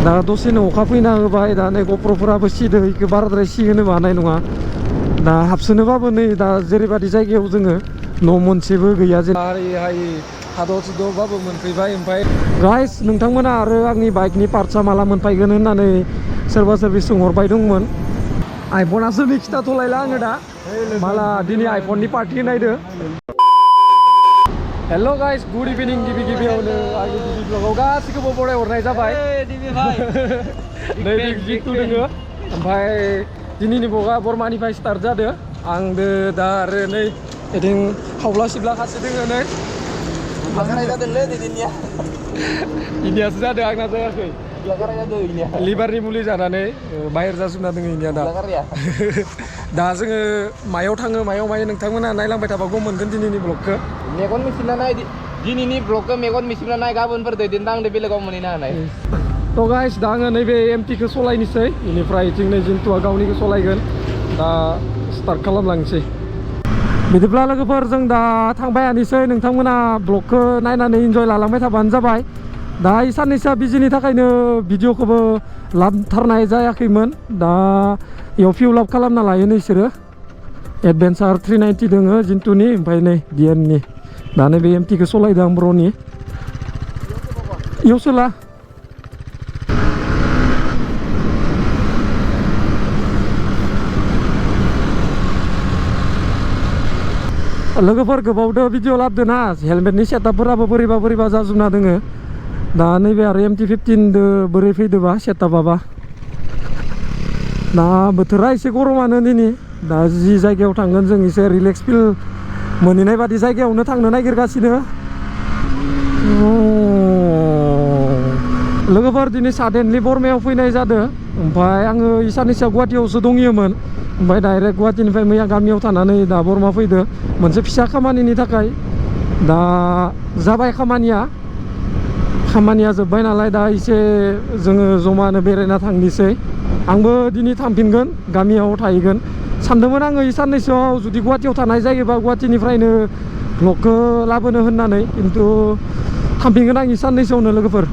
दा दसेनो अखा फैना होबाय दा नै गप्र'फोराबो सिदो इखो बाराद्राय सिहोनोबो हानाय नङा दा हाबसोनोबाबो नै दा जेरैबायदि जायगायाव जोङो न' मोनसेबो गैया जे हाय हादर सुदरबाबो मोनफैबाय ओमफ्राय गाइस नोंथांमोना आरो आंनि बाइकनि पार्ट्सआ माला मोनफैगोन होननानै सोरबा सोरबि सोंहरबाय दंमोन आइफनासो नै खिथाथ'लायला आङो दा माला दिनै आइफननि पार्टि नायदो हेल' गाइस गुड इभिनिं गिबि गिबियावनो आंनि गिबि ब्लगाव गासिखौबो बरायहरनाय जाबाय नै जितु दोङो ओमफ्राय दिनैनि ब्लगा बरमानिफ्राय स्टार्ट जादो आंदो दा आरो नै बिथिं खावला सिबला खासे दोङो नै इनियासो जादों आंना जायाखै लिभारनि मुलि जानानै बाहेर जाजोबना दङ इनिया दा जोङो मायाव थाङो मायाव मायो नोंथांमोना नायलांबाय थाबागौ मोनगोन दिनैनि ब्लगखौ मेगन मिसिबना नाय दिनैनि ब्लगखौ मेगन मिसिबना नाय गाबोनफोर दैदेनदा आंनो बेलेगाव मोनहैनो हानाय थ' गाइस दा आङो नैबे एमटिखौ सलायनोसै बेनिफ्राय जों नै जिन्टुआ गावनिखौ सलायगोन दा स्टार्ट खालामलांसै बिदिब्ला लोगोफोर जों दा थांबायानोसै नोंथांमोना ब्लगखौ नायनानै इन्जय लालांबाय थाबानो जाबाय दा साननैसोआ बिजिनि थाखायनो भिडिअखौबो लाबथारनाय जायाखैमोन दा इयाव फिउल आप खालामना लायो नोंसोरो एडभेन्सार 390 दोङो जिन्टुनि ओमफ्राय नै डिएननि दा नैबे एमटिखौ सलायदों आं ब्र'नि इयाव सोला लोगोफोर गोबावदो भिडिअ लाबदो ना हेलमेटनि सेटआपफोराबो बोरैबा बोरैबा जाजोबना दोङो दा नैबे आरो MT-15 दो बोरै फैदोबा सेटआपाबा दा बोथोरा एसे गरमानो दिनै दा जि जायगायाव थांगोन जों एसे रिलेक्स फिल मोनहैनाय बादि जायगायावनो थांनो नागिरगासिनो लोगोफोर दिनै साडेनलि बरमायाव फैनाय जादों ओमफ्राय आङो साननैसोआ गुवाहाटियावसो दंयोमोन ओमफ्राय डाइरेक्ट गुवाहाटिनिफ्राय मैया गामियाव थानानै दा बरमा फैदो मोनसे फिसा खामानिनि थाखाय दा जाबाय खामानिया जोब्बाय नालाय दा एसे जोङो जमानो बेरायना थांनोसै आंबो दिनै थांफिनगोन गामियाव थाहैगोन सानदोंमोन आङो साननैसोआव जुदि गुवाहाटियाव थानाय जायोबा गुवाहाटिनिफ्रायनो ब्लगखौ लाबोनो होननानै खिन्थु थांफिनगोन आं साननैसोआवनो लोगोफोर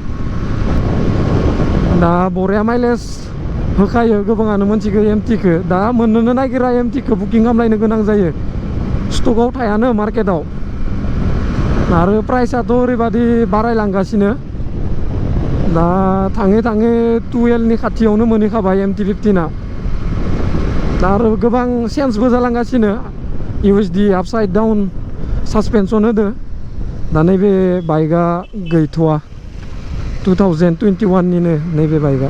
दा बरिया माइलेज होखायो गोबाङानो मोनथिगौ एमटिखौ दा मोननोनो नागिरा एमटिखौ बुकिं खालामलायनो गोनां जायो स्टकआव थायानो मार्केटाव आरो प्राइसआथ' ओरैबादि बारायलांगासिनो दा थाङै थाङै 12नि खाथियावनो मोनहैखाबाय MT-15आ दा आरो गोबां चेन्जबो जालांगासिनो USD आपसाइड डाउन सासपेनसन होदो दा नैबे बाइकआ गैथ'वा 2021निनो नैबे बाइकआ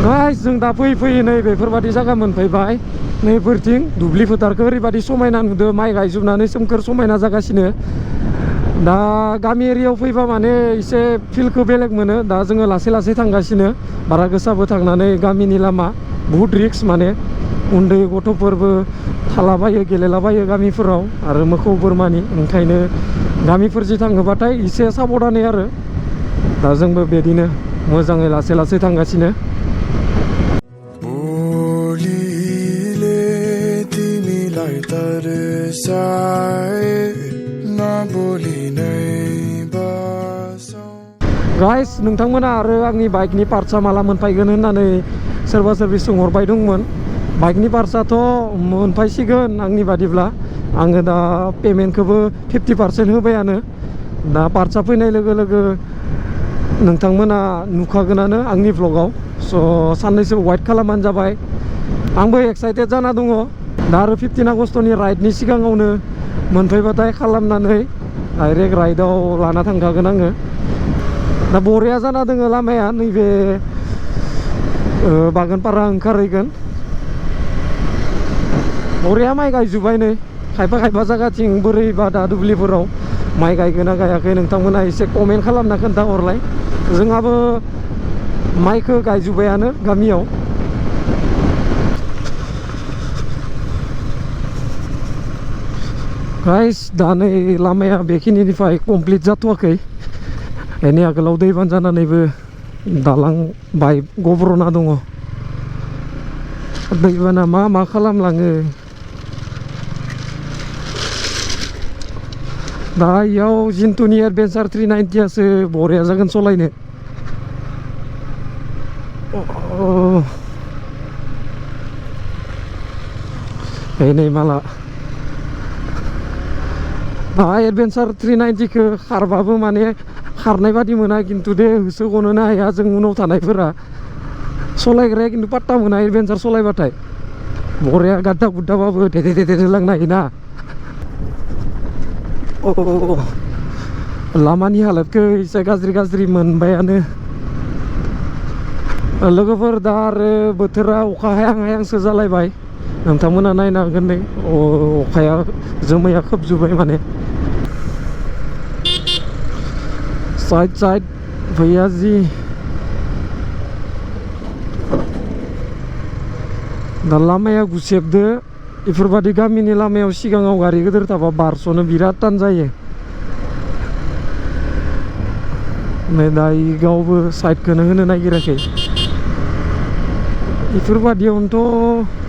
गाइस जों दा फैयै फैयै नै बेफोरबादि जायगा मोनफैबाय नैफोरथिं दुब्लि फोथारखौ ओरैबादि समायना नुदो माइ गायजोबनानै सोमखोर समायना जागासिनो दा गामि एरियायाव फैबा माने एसे फिलखौ बेलेग मोनो दा जोङो लासै लासै थांगासिनो बारा गोसाबो थांनानै गामिनि लामा बुहुद रिक्स माने उन्दै गथ'फोरबो थालाबायो गेलेलाबायो गामिफोराव आरो मोखौ बोरमानि ओंखायनो गामिफोरजों थाङोबाथाय एसे साबधानै आरो दा जोंबो बिदिनो मोजाङै लासै लासै थांगासिनो गाइस नोंथांमोना आरो आंनि बाइकनि पार्ट्सआ माला मोनफैगोन होननानै सोरबा सोरबि सोंहरबाय दंमोन बाइकनि पार्ट्सआथ' मोनफैसिगोन आंनि बादिब्ला आङो दा पेमेन्टखौबो 50% होबायानो दा पार्ट्सआ फैनाय लोगो लोगो नोंथांमोना नुखागोनानो आंनि भ्लगाव स' साननैसो वाइट खालामबानो जाबाय आंबो एक्साइटेड जाना दङ दा आरो 15 आगस्टनि राइडनि सिगाङावनो मोनफैबाथाय खालामनानै डाइरेक्ट राइडआव लाना थांखागोन आङो दा बरिया जाना दोङो लामाया नैबे बागानपारा ओंखारहैगोन बरिया माइ गायजोब्बाय नै खायफा खायफा जायगाथिं बोरैबा दा दुब्लिफोराव माइ गायगोन ना गायाखै नोंथांमोना एसे कमेन्ट खालामना खोन्थाहरलाय जोंहाबो माइखौ गायजोब्बायानो गामियाव गाइस दा नै लामाया बेखिनिनिफ्राय कमप्लिट जाथ'वाखै बेनि आगोलाव दैबाना जानानैबो दालां बाय गब्र'ना दङ दैबाना मा खालामलाङो दा इयाव जिन्टुनि एडभेन्सार 390आसो बरिया जागोन सलायनो नै माला दा एडभेन्सार 390खौ खारबाबो माने खारनाय बादि मोना खिन्थु दे होसो गनोनो हाया जों उनाव थानायफोरा सलायग्राया खिन्थु पात्ता मोना एडभेन्सार सलायबाथाय बरिया गाद्दा गुद्दाबाबो देदे देदे लांनो हायोना लामानि हालोदखौ एसे गाज्रि मोनबायानो लोगोफोर दा आरो बोथोरा अखा हायां हायांसो जालायबाय नोंथांमोना नायनो हागोन नै अखाया जोमैया खोबजोब्बाय माने साइड भैया जी दा लामाया गुसेबदो बेफोरबादि गामिनि लामायाव सिगाङाव गारि गिदिर थाबा बारस'नो बिराद तान जायो नै दा गावबो साइडखौनो होनो नागिराखै बेफोरबादियावनोथ'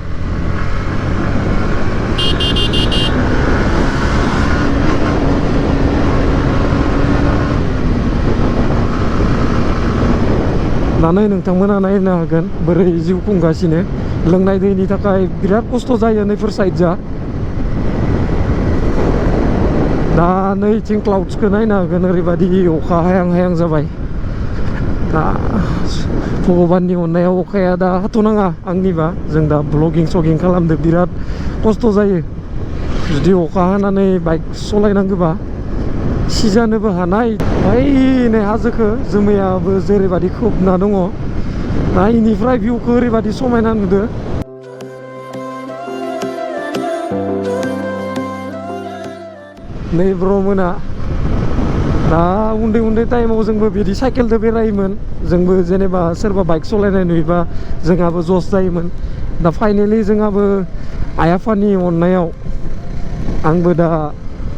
दा नै नोंथांमोना नायनो हागोन बोरै जिउ खुंगासिनो लोंनाय दैनि थाखाय बिराद खस्थ' जायो नैफोर साइडजा दा नैथिं क्लाउड्सखौ नायनो हागोन ओरैबायदि अखा हायां हायां जाबाय दा भगबाननि अननायाव अखाया दा हाथ'नाङा आंनिबा जों दा ब्लगिं सगिं खालामदो बिराद खस्थ' जायो जुदि अखा हानानै बाइक सलायनांगौबा सिजानोबो हानाय ओइ नै हाजोखौ जोमैयाबो जेरैबायदि खोबना दङ दा इनिफ्राय भिउखौ ओरैबायदि समायना नुदो नै ब्रमोना दा उन्दै टाइमाव जोंबो बिदि साइकेलजों बेरायोमोन जोंबो जेनेबा सोरबा बाइक सालायनाय नुयोबा जोंहाबो जस जायोमोन दा फाइनेलि जोंहाबो आइ आफानि अननायाव आंबो दा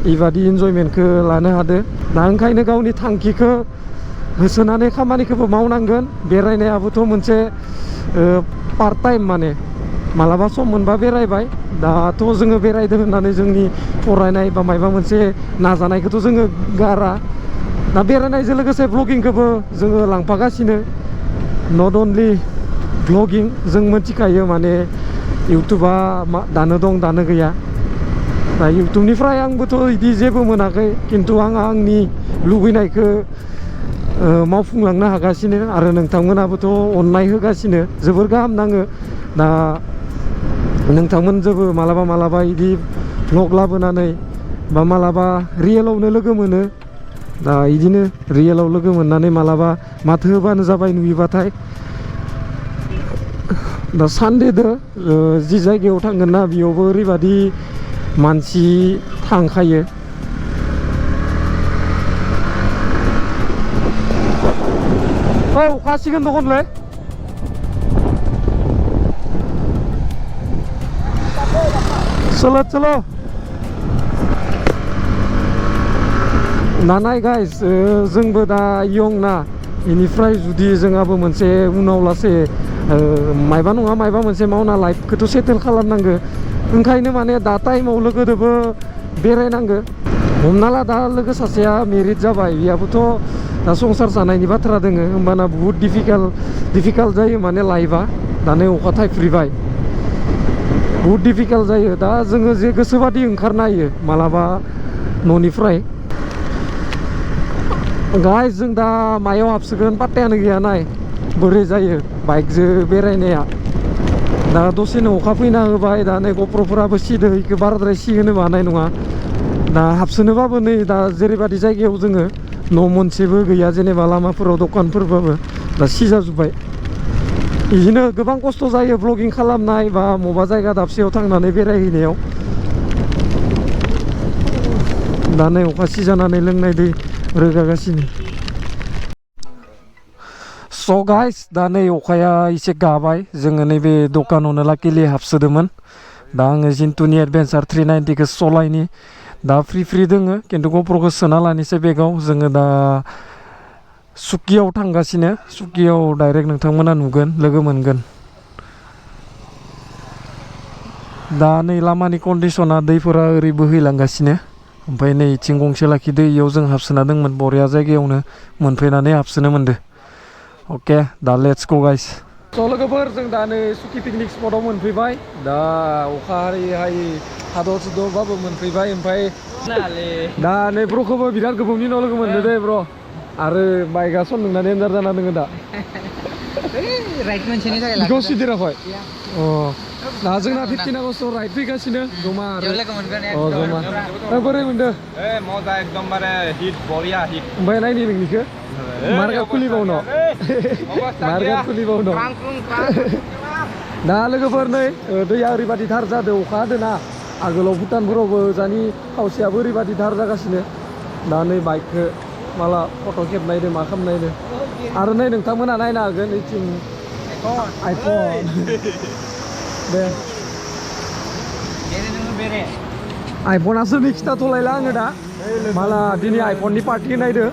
बेबादि इन्जयमेन्टखौ लानो हादो दा ओंखायनो गावनि थांखिखौ होसोनानै खामानिखौबो मावनांगोन बेरायनायाबोथ' मोनसे पार्ट टाइम माने मालाबा सम मोनबा बेरायबाय दाथ' जोङो बेरायदों होननानै जोंनि फरायनाय बा माबा मोनसे नाजानायखौथ' जोङो गारा दा बेरायनायजों लोगोसे भ्लगिंखौबो जोङो लांफागासिनो नट अनलि भ्लगिं जों मिथिखायो माने इउटुबा दानो दं दानो गैया दा इउटुबनिफ्राय आंबोथ' बिदि जेबो मोनाखै खिन्थु आंहा आंनि लुबैनायखौ मावफुंलांनो हागासिनो आरो नोंथांमोनाबोथ' अननाय होगासिनो जोबोर गाहाम नाङो दा नोंथांमोनजोंबो मालाबा बिदि भ्लग लाबोनानै बा मालाबा रियेलावनो लोगो मोनो दा बिदिनो रियेलाव लोगो मोननानै मालाबा माथो होबानो जाबाय नुयोबाथाय दा सानदेदो जि जायगायाव थांगोन ना बेयावबो ओरैबादि मानसि थांखायो अखा हासिगोन दखनलै चलो नानाय गाइस जोंबो दा यं ना बेनिफ्राय जुदि जोंहाबो मोनसे उनाव लासै मायबा नङा मायबा मोनसे मावना लाइफखौथ' सेटेल खालामनांगो ओंखायनो माने दा टाइमाव लोगोदोबो बेरायनांगो हमना ला दा लोगो सासेया मेरिड जाबाय बेयाबोथ' दा संसार जानायनि बाथ्रा दोङो होमबाना बुहुत डिफिकाल्ट जायो माने लाइफआ दा नै अखा थाइफ्रिबाय बुहुत डिफिकाल्ट जायो दा जोङो जे गोसोबादि ओंखारनो हायो मालाबा न'निफ्राय गाइस जों दा मायाव हाबसोगोन पात्तायानो गैया नाय बोरै जायो बाइकजों बेरायनाया दा दसेनो अखा फैना होबाय दा नै गप्र'फोराबो सिदो इखौ बाराद्राय सिहोनोबो हानाय नङा दा हाबसोनोबाबो नै दा जेरैबायदि जायगायाव जोङो न' मोनसेबो गैया जेनेबा लामाफोराव दखानफोरबाबो दा सिजाजोब्बाय बिदिनो गोबां खस्थ' जायो ब्लगिं खालामनाय बा बबेबा जायगा दाबसेयाव थांनानै बेरायहैनायाव दा नै अखा सिजानानै लोंनाय दै रोगागासिनो स' गाइस दा नै अखाया एसे गाबाय जोङो नैबे दखानावनो लाकिलि हाबसोदोंमोन दा आङो जिन्टुनि एडभेन्सार 390खौ सलायनि दा फ्रि दोङो खिन्थु गप्र'खौ सोना लानोसै बेगाव जोङो दा सुकियाव थांगासिनो सुकियाव डाइरेक्ट नोंथांमोना नुगोन लोगो मोनगोन दा नै लामानि कन्डिसना दैफोरा ओरै बोहैलांगासिनो ओमफ्राय नै इथिं गंसे लाखिदो इयाव जों हाबसोना दंमोन बरिया जायगायावनो मोनफैनानै हाबसोनो मोनदो अके दा लेट्स गो गाइस स' लोगोफोर जों दा नै सुकि पिकनिक स्पटआव मोनफैबाय दा अखा हायै हादर सुदरबाबो मोनफैबाय ओमफ्राय दा नै ब्र'खौबो बिराद गोबावनि उनाव लोगो मोनदो दे ब्र' आरो बाइकआ सम नोंना देन्जार जाना दोङो दा राइट मोनसेनि थाखाय बेखौ सिदिराखै अ दा जोंना 15 आगस्ट राइट फैगासिनो जमा आरो लोगो मोनगोन अ जमा बोरै मोनदो मजा एकदमबारे हिट बरिया हिट ओमफ्राय नायनि नोंनिखो मार्केट खुलिबावनो मार्केट खुलिबावनो दा लोगोफोर नै दैया ओरैबादि धार जादों अखा हादोंना आगोलाव भुटानफोरावबो जानि खावसेयाबो ओरैबादि धार जागासिनो दा नै बाइकखौ माला फट' खेबनायदो मा खालामनायदो आरो नै नोंथांमोना नायनो हागोन ओइथिं आइफन दे आइफना सोरनि खिथाथ'लायला आङो दा माला दिनै आइफननि पार्टि नायदो